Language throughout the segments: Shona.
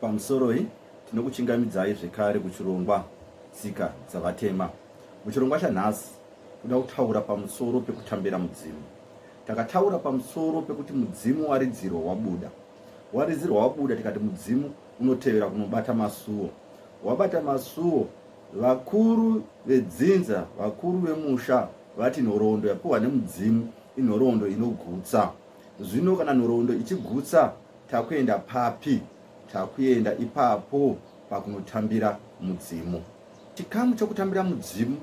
Pamusoroi, tinokuchingamidzai zvekare kuchirongwa Tsika dzaVatema. Muchirongwa chanhasi, toda kutaura pamusoro pekutambira mudzimu. Takataura pamusoro pekuti mudzimu waridzirwa wabuda. Waridzirwa wabuda tikati mudzimu unotevera kunobata masuo. Wabata masuo, vakuru vedzinza, vakuru vemusha vati nhoroondo yapiwa nemudzimu inhoroondo inogutsa. Zvino kana nhoroondo ichigutsa, takuenda papi? Takuenda ipapo pakunotambira mudzimu. Chikamu chokutambira mudzimu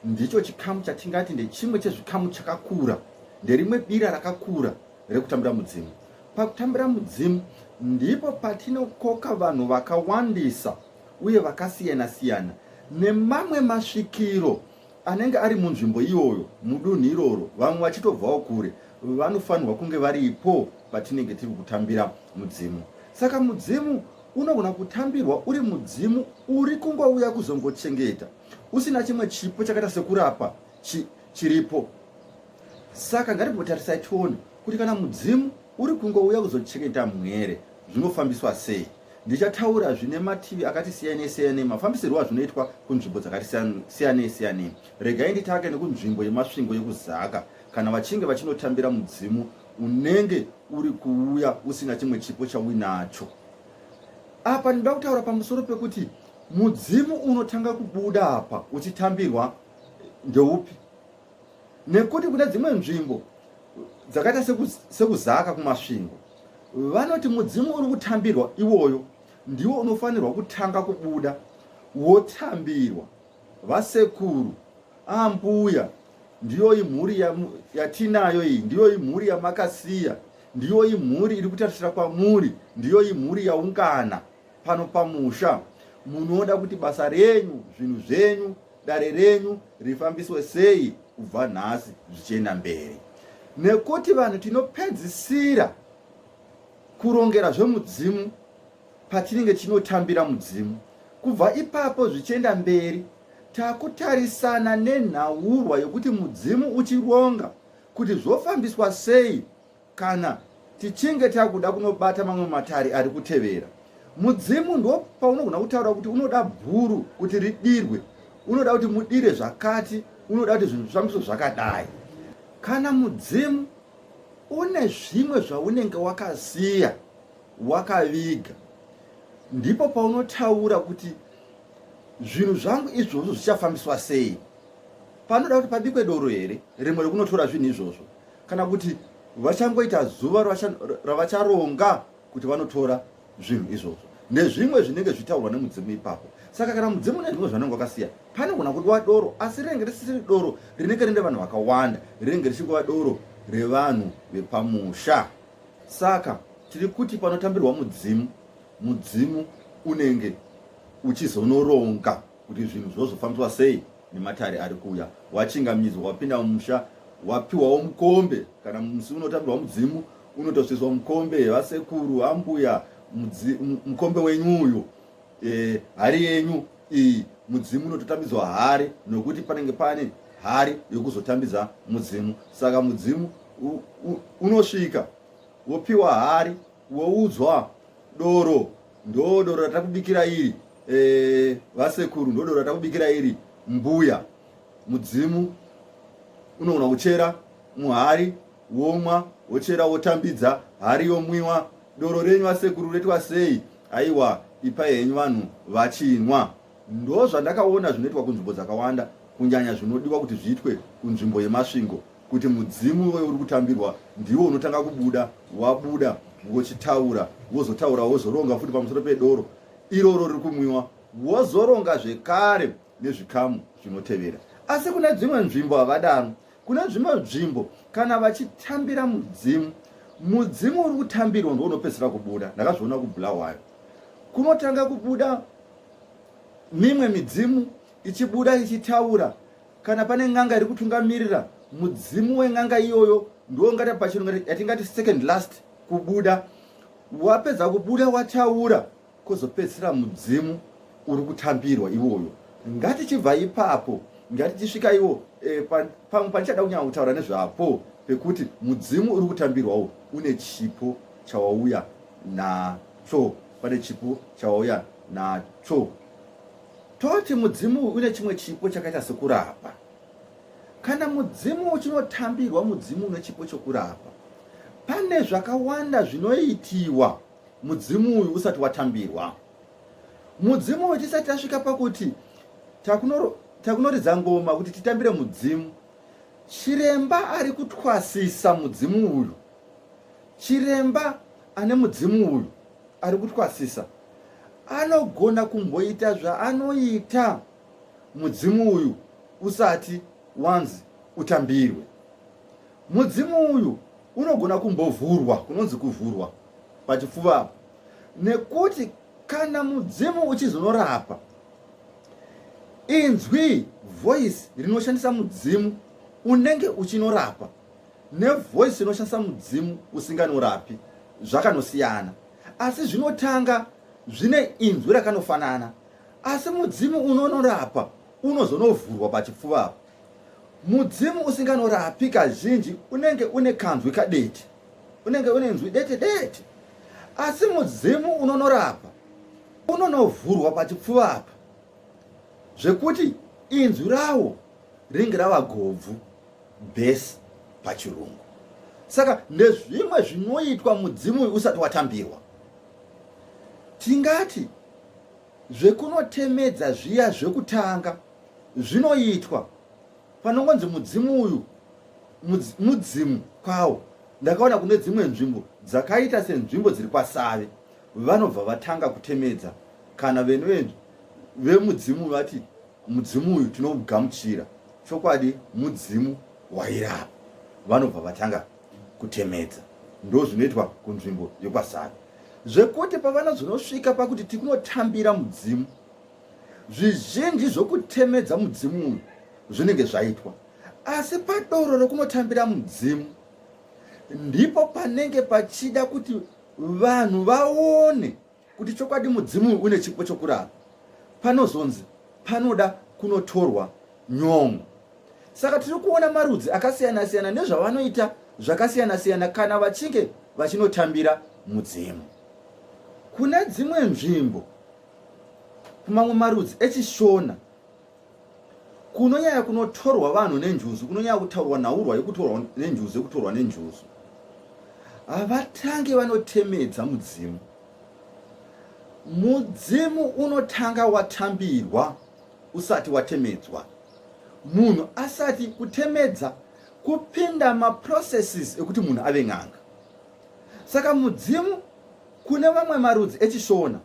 ndicho chikamu chatingati ndechimwe chezvikamu chakakura, nderimwe bira rakakura rekutambira mudzimu. Pakutambira mudzimu ndipo patinokoka vanhu vakawandisa uye vakasiyana-siyana nemamwe masvikiro anenge ari munzvimbo iyoyo mudunhu iroro, vamwe vachitobvawo kure, vanofanirwa kunge varipo patinenge tiri kutambira mudzimu. Saka mudzimu unogona kutambirwa uri mudzimu uri kungouya kuzongochengeta, usina chimwe chipo chakaita sekurapa chiripo. Saka ngatimbotarisai tione kuti kana mudzimu uri kungouya kuzochengeta mhwere zvinofambiswa sei. Ndichataura zvine mativi akati siyanei siyanei mafambisirwo azvinoitwa kunzvimbo dzakati siyanei siyanei. Regai nditake nekunzvimbo yeMasvingo yekuZaka kana vachinge vachinotambira mudzimu unenge uri kuuya usina chimwe chipo chauinacho. Apa ndinoda kutaura pamusoro pekuti mudzimu unotanga kubuda apa uchitambirwa ndeupi nekuti kune dzimwe nzvimbo dzakaita sekuZaka kuMasvingo vanoti mudzimu uri kutambirwa iwoyo ndiwo unofanirwa kutanga kubuda wotambirwa. Vasekuru, ambuya, ndiyoyi mhuri yatinayo iyi, ndiyoyi mhuri yamakasiya, ndiyoyi mhuri iri kutarisira kwamuri, ndiyoyi mhuri yaungana pano pamusha. Munoda kuti basa renyu, zvinhu zvenyu, dare renyu rifambiswe sei kubva nhasi zvichienda mberi? Nekuti vanhu tinopedzisira kurongera zvemudzimu patinenge tinotambira mudzimu. Kubva ipapo zvichienda mberi takutarisana nenhaurwa yokuti mudzimu uchironga kuti zvofambiswa sei kana tichinge takuda kunobata mamwe matare ari kutevera. Mudzimu ndo paunogona kutaura kuti unoda bhuru kuti ridirwe, unoda kuti mudire zvakati, unoda kuti zvinhu zvifambiswe zvakadai. Kana mudzimu une zvimwe zvaunenge wakasiya wakaviga, ndipo paunotaura kuti zvinhu zvangu izvozvo zvichafambiswa sei. Panoda kuti pabikwe doro here rimwe rekunotora zvinhu izvozvo, kana kuti vachangoita zuva ravacharonga kuti vanotora zvinhu izvozvo nezvimwe zvinenge zvichitaurwa nemudzimu ipapo. Saka kana mudzimu nezvimwe zvanenge wakasiya, panogona kudiwa doro, asi rinenge risisiri doro rinenge rine vanhu vakawanda, rinenge richingova doro revanhu vepamusha. Saka tiri kuti panotambirwa mudzimu, mudzimu unenge uchizonoronga kuti zvinhu zvozofambiswa sei nematare ari kuuya. Wachingamidzwa, wapinda mumusha, wapiwawo mukombe. Kana musi unotambirwa mudzimu unotosviswa mukombe, vasekuru, ambuya, mukombe wenyu uyu, hari yenyu iyi, mudzimu unototambidzwa hari, nokuti panenge pane hari yokuzotambidza mudzimu. Saka mudzimu unosvika wopiwa hari, woudzwa doro, ndo doro ratakubikira iri, vasekuru, ndo doro ratakubikira iri, mbuya. Mudzimu unogona kuchera muhari, womwa, wochera, wotambidza hari, yomwiwa. Doro renyu vasekuru roitwa sei? Aiwa, ipai henyu vanhu vachinwa. Ndo zvandakaona zvinoitwa kunzvimbo dzakawanda, kunyanya zvinodiwa kuti zviitwe kunzvimbo yeMasvingo, kuti mudzimu iwoyo uri kutambirwa ndiwo unotanga kubuda. Wabuda wochitaura, wozotaura, wozoronga futi pamusoro pedoro iroro riri kumwiwa, wozoronga zvekare nezvikamu zvinotevera. Asi kune dzimwe nzvimbo havadaro. Kune dzimwe nzvimbo kana vachitambira mudzimu, mudzimu uri kutambirwa ndiwo unopedzisira kubuda. Ndakazviona kuBulawayo, kunotanga kubuda mimwe midzimu ichibuda ichitaura. Kana pane n'anga iri kutungamirira, mudzimu wen'anga iyoyo ndiwo ungati pachirungu yatingati second last kubuda. Wapedza kubuda wataura, kozopedzisira mudzimu uri kutambirwa iwoyo. Ngatichibva ipapo, ngatichisvika iwo pamwe pandichada kunyanya kutaura nezvapo pekuti mudzimu uri kutambirwawo une chipo chawauya nacho. pane chipo chawauya nacho. Toti mudzimu uyu une chimwe chipo chakaita sekurapa. Kana mudzimu uchinotambirwa mudzimu une chipo chokurapa, pane zvakawanda zvinoitiwa mudzimu uyu usati watambirwa. Mudzimu uyu tisati tasvika pakuti takunoridza ngoma kuti titambire mudzimu, chiremba ari kutwasisa mudzimu uyu, chiremba ane mudzimu uyu ari kutwasisa anogona kumboita zvaanoita mudzimu uyu usati wanzi utambirwe. Mudzimu uyu unogona kumbovhurwa, kunonzi kuvhurwa pachipfuva apo, nekuti kana mudzimu uchizonorapa, inzwi voice rinoshandisa mudzimu unenge uchinorapa nevoice rinoshandisa mudzimu usinganorapi zvakanosiyana, asi zvinotanga zvine inzwi rakanofanana, asi mudzimu unonorapa unozonovhurwa pachipfuva apa. Mudzimu usinganorapi kazhinji unenge une kanzwi kadete, unenge une nzwi dete dete, asi mudzimu unonorapa unonovhurwa pachipfuva apa zvekuti inzwi rawo ringe rava gobvu, bass pachirungu. Saka ndezvimwe zvinoitwa mudzimu uyu usati watambirwa. Tingati zvekunotemedza zviya zvekutanga zvinoitwa panongonzi mudzimu uyu mudzimu kwawo. Ndakaona kune dzimwe nzvimbo dzakaita senzvimbo dziri kwaSave, vanobva vatanga kutemedza kana vene vemudzimu vati mudzimu uyu tinougamuchira, chokwadi mudzimu wairapa, vanobva vatanga kutemedza. Ndozvinoitwa kunzvimbo yekwaSave, zvekuti pavanozonosvika pakuti tikunotambira mudzimu, zvizhinji zvokutemedza mudzimu uyu zvinenge zvaitwa, asi padoro rokunotambira mudzimu ndipo panenge pachida kuti vanhu vaone kuti chokwadi mudzimu uyu une chipo chokurapa. Panozonzi panoda kunotorwa nyongo. Saka tiri kuona marudzi akasiyana-siyana nezvavanoita zvakasiyana-siyana kana vachinge vachinotambira mudzimu. Kune dzimwe nzvimbo kumamwe marudzi echiShona kunonyanya kunotorwa vanhu nenjuzu, kunonyanya kutaurwa nhaurwa yekutorwa nenjuzu, yekutorwa nenjuzu, havatange vanotemedza mudzimu. Mudzimu unotanga watambirwa usati watemedzwa. Munhu asati kutemedza kupinda maprocesses ekuti munhu ave n'anga. Saka mudzimu kune vamwe marudzi echiShona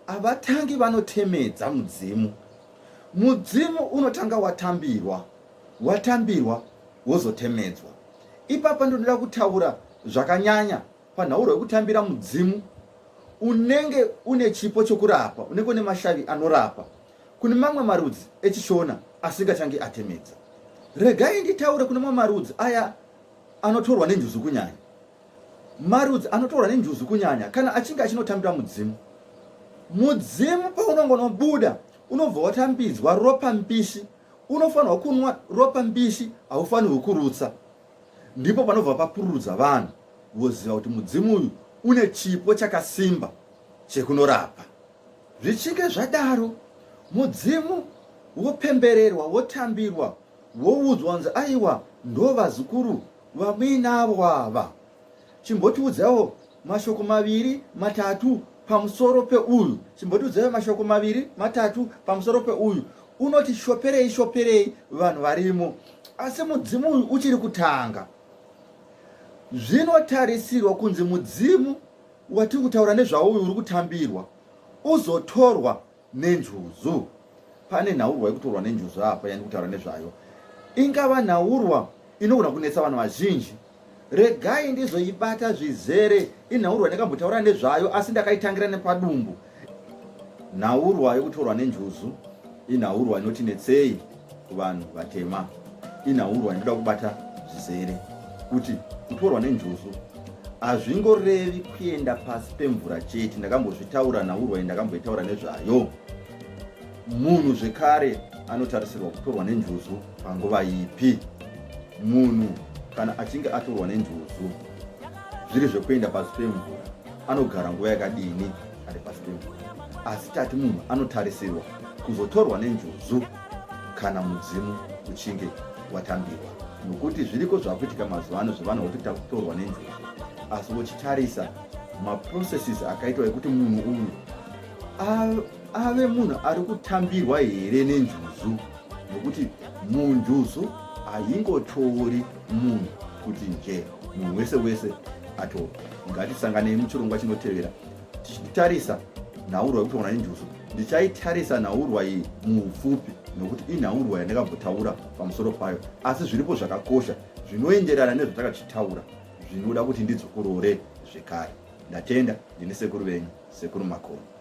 havatangi vanotemedza mudzimu. Mudzimu unotanga watambirwa, watambirwa wozotemedzwa. Ipapa ndinoda kutaura zvakanyanya panhaurwa yekutambira mudzimu unenge une chipo chokurapa, unenge une mashavi anorapa. Kune mamwe marudzi echiShona asingatangi atemedza. Regai nditaure kune mamwe marudzi aya anotorwa nenjuzu kunyanya. Marudzi anotorwa nenjuzu kunyanya kana achinge achinotambira mudzimu. Mudzimu paunongonobuda unobva watambidzwa ropa mbishi. Unofanirwa kunwa ropa mbishi, haufanirwi kurutsa. Ndipo panobva papururudza vanhu voziva kuti mudzimu uyu une chipo chakasimba chekunorapa. Zvichinge zvadaro, mudzimu wopembererwa, wotambirwa, woudzwa kunzi aiwa ndo vazukuru vamuinavo ava. Chimbotiudzawo mashoko maviri matatu pamusoro peuyu. Chimbotiudzawo mashoko maviri matatu pamusoro peuyu. Unoti shoperei shoperei vanhu varimo, asi mudzimu uyu uchiri kutanga. Zvinotarisirwa kunzi mudzimu watiri kutaura nezvawo uyu uri kutambirwa uzotorwa nenjuzu. Pane nhaurwa yekutorwa nenjuzu apa yandiri kutaura nezvayo, ingava nhaurwa inogona kunetsa vanhu vazhinji. Regai ndizoibata zvizere. Inhaurwa ndakambotaura nezvayo asi ndakaitangira nepadumbu. Nhaurwa yekutorwa nenjuzu inhaurwa inoti netsei kuvanhu vatema. Inhaurwa inoda kubata zvizere kuti kutorwa nenjuzu hazvingorevi kuenda pasi pemvura chete. Ndakambozvitaura nhaurwa iyi, ndakamboitaura nezvayo. Munhu zvekare anotarisirwa kutorwa nenjuzu panguva ipi? Munhu kana achinge atorwa nenjuzu zviri zvekuenda pasi pemvura anogara nguva yakadini ari pasi? Asi tati munhu anotarisirwa kuzotorwa nenjuzu kana mudzimu uchinge watambirwa, nokuti zviriko zvakuitika mazuva ano zvevanhu vokuti takutorwa nenjuzu, asi vochitarisa maprocesses akaitwa ekuti munhu uyu ave munhu ari kutambirwa here nenjuzu, nokuti munjuzu haingotori munhu kuti nje munhu wese wese atorwa. Ngatisanganei muchirongwa chinotevera tichitarisa nhaurwa yekutorwa nenjuzu. Ndichaitarisa nhaurwa iyi muupfupi nokuti inhaurwa yandakambotaura pamusoro payo, asi zviripo zvakakosha zvinoenderana nezvatakachitaura zvinoda kuti ndidzokorore zvekare. Ndatenda. Ndini sekuru venyu, Sekuru Makoni.